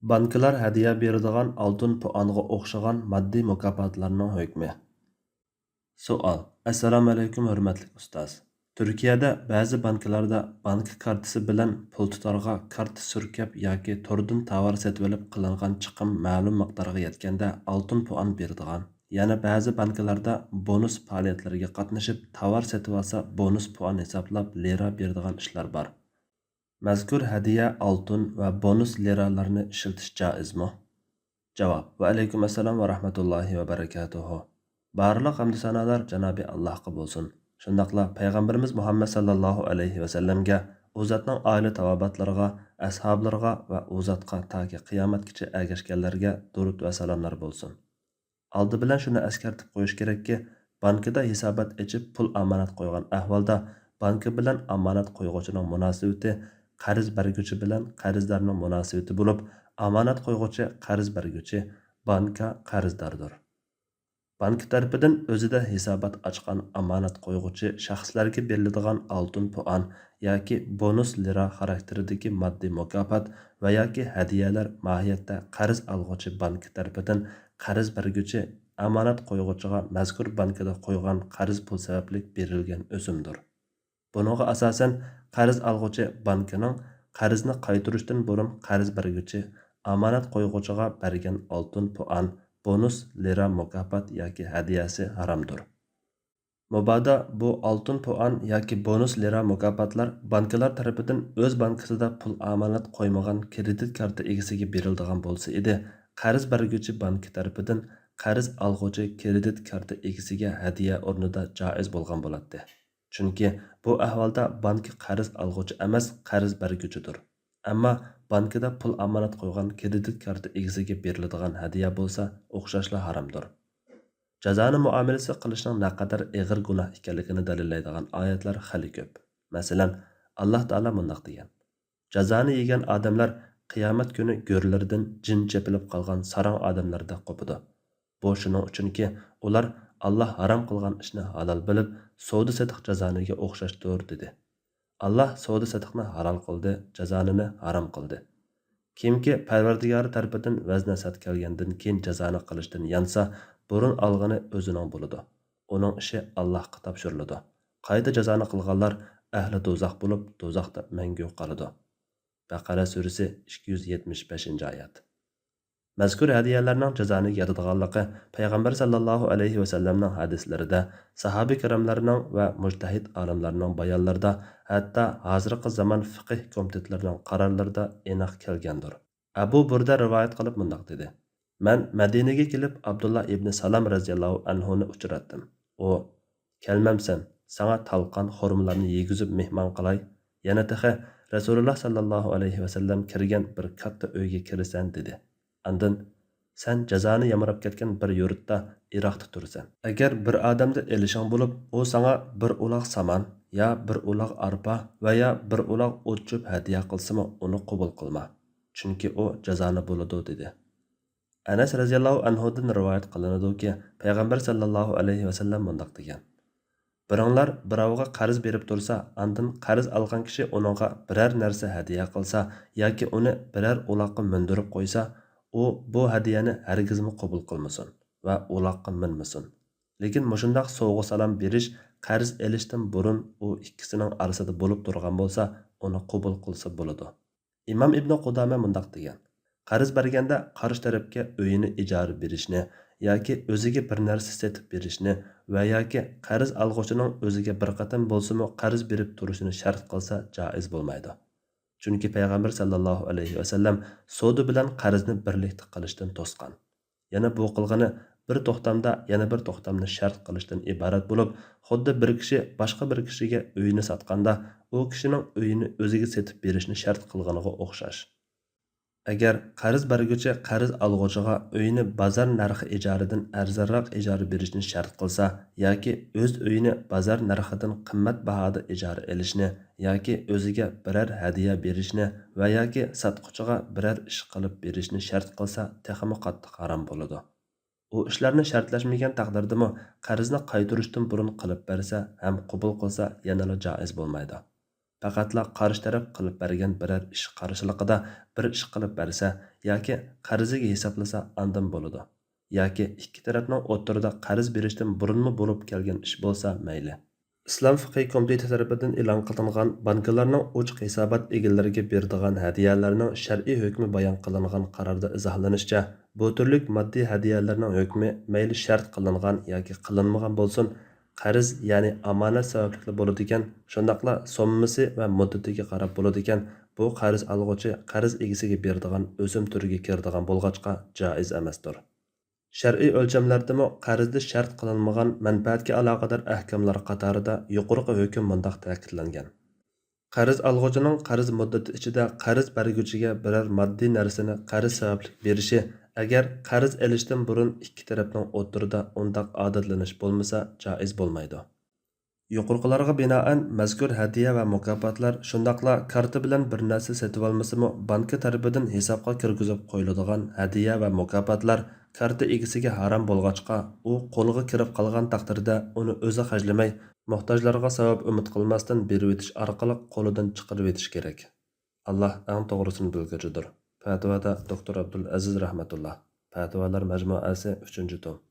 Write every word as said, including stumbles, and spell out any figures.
بانكىلار ھەدىيە بېرىدىغان ئالتۇن پۇئانغا ئوخشىغان ماددىي مۇكاپاتلارنىڭ ھۆكمى. سوئال. ئەسسالامۇئەلەيكۇم، ھۆرمەتلىك ئۇستاز. تۈركىيەدە بەزى بانكىلاردا بانكا كارتىسى بىلەن پۇل تۇتارغا كارتا سۈركەپ ياكى توردىن تاۋار سېتىۋېلىپ قىلىنغان چىقىم مەلۇم مىقدارغا يەتكەندە ئالتۇن پۇئان بېرىدىغان، يەنە بەزى بانكىلاردا بونۇس پائالىيەتلىرىگە قاتنىشىپ تاۋار سېتىۋالسا بونۇس پۇئان ھېسابلاپ لىرا بېرىدىغان ئىشلار بار. مەزكۇر ھەدىيە ئالتۇن ۋە بونۇس لىرالارنى ئىشلىتىش جائىزمۇ؟ جاۋاب. ۋەئەلەيكۇم ئەسسالام ۋە رەھمەتۇللاھى ۋە بەرىكاتۇھۇ. بارلىق ھەمدۇ سانالار جانابى ئاللاھقا بولسۇن. شۇنداقلا پەيغەمبىرىمىز مۇھەممەد ساللاللاھۇ ئەلەيھى ۋەسەللەمگە، ئۇ زاتنىڭ ئائىلە تاۋابىئاتلىرىغا، ئەسھابلىرىغا ۋە ئۇ زاتقا تاكى قىيامەتكىچە ئەگەشكەنلەرگە دۇرۇت ۋە سالاملار بولسۇن. ئالدى بىلەن شۇنى ئەسكەرتىپ قويۇش كېرەككى، بانكىدا ھېسابات ئېچىپ پۇل ئامانەت قويغان ئەھۋالدا، بانكا بىلەن ئامانەت قويغۇچىنىڭ مۇناسىۋىتى قەرز بەرگۈچى بىلەن قەرزدارنىڭ مۇناسىۋىتى بولۇپ، ئامانەت قويغۇچى قەرز بەرگۈچى، بانكا قەرزداردۇر. بانكا تەرىپىدىن ئۆزىدە ھېسابات ئاچقان ئامانەت قويغۇچى شەخسلەرگە بېرىلىدىغان ئالتۇن پۇئان ياكى بونۇس لىرا خاراكتېرىدىكى ماددىي مۇكاپات ۋە ياكى ھەدىيەلەر ماھىيەتتە قەرز ئالغۇچى بانكا تەرىپىدىن قەرز بەرگۈچى ئامانەت قويغۇچىغا مەزكۇر بانكىدا قويغان قەرز پۇل سەۋەبلىك بېرىلگەن ئۆسۈمدۇر. بۇنىڭغا ئاساسەن، قەرز ئالغۇچى بانكىنىڭ قەرزنى قايتۇرۇشتىن بۇرۇن قەرز بەرگۈچى ئامانەت قويغۇچىغا بەرگەن ئالتۇن پۇئان، بونۇس لىرا مۇكاپات ياكى ھەدىيەسى ھارامدۇر. مۇبادا بۇ ئالتۇن پۇئان ياكى بونۇس لىرا مۇكاپاتلار بانكىلار تەرىپىدىن ئۆز بانكىسىدا پۇل ئامانەت قويمىغان كرېدىت كارتا ئىگىسىگە بېرىلىدىغان بولسا ئىدى، قەرز بەرگۈچى بانكا تەرىپىدىن قەرز ئالغۇچى كرېدىت كارتا ئىگىسىگە ھەدىيە ئورنىدا جائىز بولغان بولاتتى. چۈنكى بۇ ئەھۋالدا بانكا قەرز ئالغۇچى ئەمەس، قەرز بەرگۈچىدۇر. ئەمما بانكىدا پۇل ئامانەت قويغان كرېدىت كارتا ئىگىسىگە بېرىلىدىغان ھەدىيە بولسا ئوخشاشلا ھارامدۇر. جازانى مۇئامىلىسى قىلىشنىڭ نەقەدەر ئېغىر گۇناھ ئىكەنلىكىنى دەلىللەيدىغان ئايەتلەر خېلى كۆپ. مەسىلەن، ئاللاھ تائالا مۇنداق دېگەن: جازانى يېگەن ئادەملەر قىيامەت كۈنى گۆرلىرىدىن جىن چېپىلىپ قالغان ساراڭ ئادەملەردەك قوپىدۇ. بۇ شۇنىڭ ئۈچۈنكى، ئۇلار ئاللاھ ھارام قىلغان ئىشنى ھالال بىلىپ، سودا-سېتىق جازانىگە ئوخشاشتۇر، دېدى. ئاللاھ سودا-سېتىقنى ھالال قىلدى، جازانىنى ھارام قىلدى. كىمكى پەرۋەردىگارى تەرىپىدىن ۋەز-نەسىھەت كەلگەندىن كېيىن جازانى قىلىشتىن يانسا، بۇرۇن ئالغىنى ئۆزىنىڭ بولىدۇ. ئۇنىڭ ئىشى ئاللاھقا تاپشۇرۇلىدۇ. قايتا جازانى قىلغانلار ئەھلى دوزاخ بولۇپ، دوزاختا مەڭگۈ قالىدۇ. بەقەرە سۈرىسى، ئىككى يۈز يەتمىش بەشىنچى ئايەت. مەزكۇر ھەدىيەلەرنىڭ جازانى ياتىدىغانلىقى پەيغەمبەر ساللاللاھۇ ئەلەيھى ۋەسەللەمنىڭ ھەدىسلىرىدە، ساھابە كىراملارنىڭ ۋە مۇجتەھىد ئالىملارنىڭ بايانلىرىدا، ھەتتا ھازىرقى زامان فىقىھ كومىتېتلىرىنىڭ قارارلىرىدا ئېنىق كەلگەندۇر. ئەبۇ بۇردە رىۋايەت قىلىپ مۇنداق دېدى: مەن مەدىنىگە كېلىپ، ئابدۇللا ئىبنى سالام رەزىياللاھۇ ئەنھۇنى ئۇچراتتىم. ئۇ: «كەلمەمسەن، ساڭا تالقان خورمىلارنى يېگۈزۈپ مېھمان قىلاي؟ يەنە تېخى رەسۇلۇللا ساللاللاھۇ ئەلەيھى ۋەسەللەم كىرگەن بىر كاتتا ئۆيگە كىرىسەن» دېدى. ئاندىن: «سەن جازانى يامراپ كەتكەن بىر يۇرتتا، ئىراقتا تۇرىسەن. ئەگەر بىر ئادەمدە ئېلىشىڭ بولۇپ، ئۇ ساڭا بىر ئۇلاغ سامان يا بىر ئۇلاغ ئارپا ۋە يا بىر ئۇلاغ ئوت-چۆپ ھەدىيە قىلسىمۇ، ئۇنى قوبۇل قىلما. چۈنكى ئۇ جازانى بولىدۇ» دېدى. ئەنەس رەزىياللاھۇ ئەنھۇدىن رىۋايەت قىلىنىدۇكى، پەيغەمبەر ساللاللاھۇ ئەلەيھى ۋەسەللەم مۇنداق دېگەن: «بىرىڭلار بىراۋغا قەرز بېرىپ تۇرسا، ئاندىن قەرز ئالغان كىشى ئۇنىڭغا بىرەر نەرسە ھەدىيە قىلسا ياكى ئۇنى بىرەر ئۇلاغقا مىندۈرۈپ قويسا، ئۇ بۇ ھەدىيەنى ھەرگىزمۇ قوبۇل قىلمىسۇن ۋە ئۇلاغقا مىنمىسۇن. لېكىن مۇشۇنداق سوۋغا-سالام بېرىش قەرز ئېلىشتىن بۇرۇن ئۇ ئىككىسىنىڭ ئارىسىدا بولۇپ تۇرغان بولسا، ئۇنى قوبۇل قىلسا بولىدۇ.» ئىمام ئىبنى قۇدامە مۇنداق دېگەن: «قەرز بەرگەندە قارشى تەرەپكە ئۆيىنى ئىجارە بېرىشنى ياكى ئۆزىگە بىر نەرسە سېتىپ بېرىشنى ۋە ياكى قەرز ئالغۇچىنىڭ ئۆزىگە بىر قېتىم بولسىمۇ قەرز بېرىپ تۇرۇشىنى شەرت قىلسا جائىز بولمايدۇ. چۈنكى پەيغەمبەر ساللاللاھۇ ئەلەيھى ۋەسەللەم سودا بىلەن قەرزنى بىرلىكتە قىلىشتىن توسقان. يەنە بۇ قىلغىنى بىر توختامدا يەنە بىر توختامنى شەرت قىلىشتىن ئىبارەت بولۇپ، خۇددى بىر كىشى باشقا بىر كىشىگە ئۆيىنى ساتقاندا، ئۇ كىشىنىڭ ئۆيىنى ئۆزىگە سېتىپ بېرىشنى شەرت قىلغىنىغا ئوخشاش. ئەگەر قەرز بەرگۈچى قەرز ئالغۇچىغا ئۆينى بازار نەرخى ئىجارىدىن ئەرزانراق ئىجارە بېرىشنى شەرت قىلسا ياكى ئۆز ئۆيىنى بازار نەرخىدىن قىممەت باھادا ئىجارە ئېلىشنى ياكى ئۆزىگە بىرەر ھەدىيە بېرىشنى ۋە ياكى ساتقۇچىغا بىرەر ئىش قىلىپ بېرىشنى شەرت قىلسا، تېخىمۇ قاتتىق ھارام بولىدۇ. ئۇ ئىشلارنى شەرتلەشمىگەن تەقدىردىمۇ، قەرزنى قايتۇرۇشتىن بۇرۇن قىلىپ بەرسە ھەم قوبۇل قىلسا، يەنىلا جائىز بولمايدۇ. پەقەتلا قارشى تەرەپ قىلىپ بەرگەن بىرەر ئىش قارشىلىقىدا بىر ئىش قىلىپ بەرسە ياكى قەرزىگە ھېسابلىسا ئاندىن بولىدۇ. ياكى ئىككى تەرەپنىڭ ئوتتۇرىدا قەرز بېرىشتىن بۇرۇنمۇ بولۇپ كەلگەن ئىش بولسا مەيلى. ئىسلام فىقھى كومىتېتى تەرىپىدىن ئېلان قىلىنغان بانكىلارنىڭ ئوچۇق ھېسابات ئىگىلىرىگە بېرىدىغان ھەدىيەلەرنىڭ شەرئىي ھۆكمى بايان قىلىنغان قاراردا ئىزاھلىنىشىچە، بۇ تۈرلۈك ماددىي ھەدىيەلەرنىڭ ھۆكمى مەيلى شەرت قىلىنغان ياكى قىلىنمىغان بولسۇن، قەرز، يەنى ئامانەت سەۋەبلىكلا بولىدىكەن، شۇنداقلا سوممىسى ۋە مۇددىتىگە قاراپ بولىدىكەن، بۇ قەرز ئالغۇچى قەرز ئىگىسىگە بېرىدىغان ئۆسۈم تۈرىگە كىرىدىغان بولغاچقا جائىز ئەمەستۇر. شەرئىي ئۆلچەملەردىمۇ قەرزدە شەرت قىلىنمىغان مەنپەئەتكە ئالاقىدار ئەھكاملار قاتارىدا يۇقىرىقى ھۆكۈم مۇنداق تەكىتلەنگەن: قەرز ئالغۇچىنىڭ قەرز مۇددىتى ئىچىدە قەرز بەرگۈچىگە بىرەر ماددىي نەرسىنى قەرز سەۋەبلىك بېرىشى، ئەگەر قەرز ئېلىشتىن بۇرۇن ئىككى تەرەپنىڭ ئوتتۇرىدا ئۇنداق ئادەتلىنىش بولمىسا، جائىز بولمايدۇ. يۇقىرىقىلارغا بىنائەن، مەزكۇر ھەدىيە ۋە مۇكاپاتلار، شۇنداقلا كارتا بىلەن بىر نەرسە سېتىۋالمىسىمۇ، بانكا تەرىپىدىن ھېسابقا كىرگۈزۈپ قويۇلىدىغان ھەدىيە ۋە مۇكاپاتلار كارتا ئىگىسىگە ھارام بولغاچقا، ئۇ قولىغا كىرىپ قالغان تەقدىردە ئۇنى ئۆزى خەجلىمەي، موھتاجلارغا ساۋاب ئۈمىد قىلماستىن بېرىۋېتىش ئارقىلىق قولىدىن چىقىرىۋېتىش كېرەك. ئاللا ئەڭ توغرىسىنى بىلگۈچىدۇر. پەتىۋادا دوكتور ئابدۇلئەزىز رەھمەتۇللا. پەتىۋالار مەجمۇئەسى، ئۈچىنچى توم.